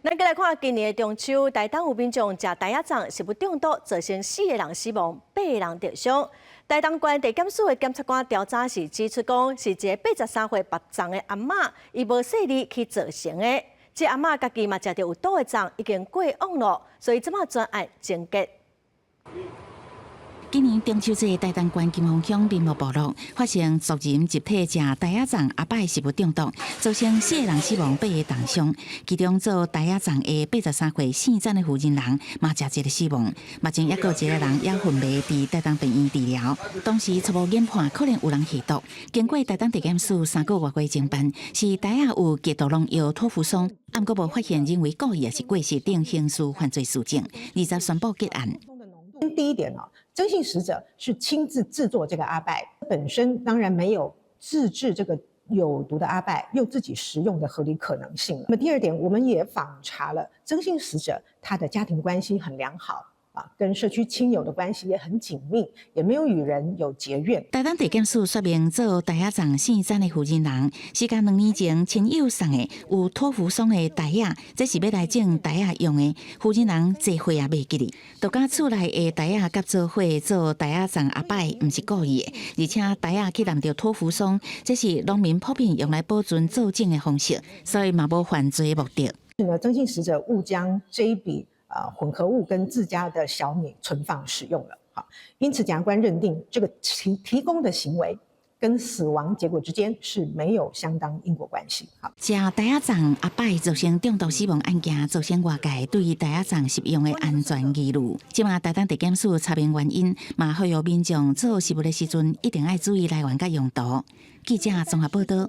咱閣來看今年的中秋，台東有民眾食袋仔粽食物中毒，造成四个人死亡，八个人著傷。台東縣地檢署的檢察官調查時指出，講是一个83歲縛粽的阿嬤，伊無細膩去造成的。這阿嬤家己嘛食著有毒的粽，已經過往囉，所以這馬全案終結。今年中秋節，台東縣金峰鄉林木部落發生族人集體食袋仔粽阿伯食物中毒，造成四個人死亡，八个重傷。其中做袋仔粽的83歲姓詹的負責人嘛食一个死亡，目前猶閣有一个人猶昏迷佇台東病院治療。當時初步研判可能有人下毒。經過台東地檢署3個外過偵辦，是袋仔有極毒農藥妥福松，毋過無發現人為故意抑是過失等刑事犯罪事證。二十宣布結案。第一點哦，曾姓死者是親自製作這個阿拜，本身當然沒有自製這個有毒的阿拜又自己食用的合理可能性了。那麼第二點，我們也訪查了曾姓死者，他的家庭關係很良好啊，跟社區親友的關係也很緊密，也沒有與人有結怨。台東地檢署說明，做袋仔粽姓詹的負責人，是佇2年前親友送的有妥福松的袋仔，這是欲來種袋仔用的。負責人這歲也袂記得，就佮厝內的袋仔佮做伙做袋仔粽阿伯，毋是故意的，而且袋仔去攕著妥福松，這是農民普遍用來保存做種的方式，所以嘛無犯罪目的。呢，曾姓死者誤將這一筆混合物跟自家的小米存放使用了，好，因此檢察官認定這個提供的行為跟死亡結果之間是沒有相當因果關係。好，食袋仔粽阿伯造成中毒死亡案件，造成外界對於袋仔粽食用的安全疑慮。這馬台東地檢署查明原因，嘛呼籲民眾做食物的時陣一定愛注意來源佮用途。記者綜合報道。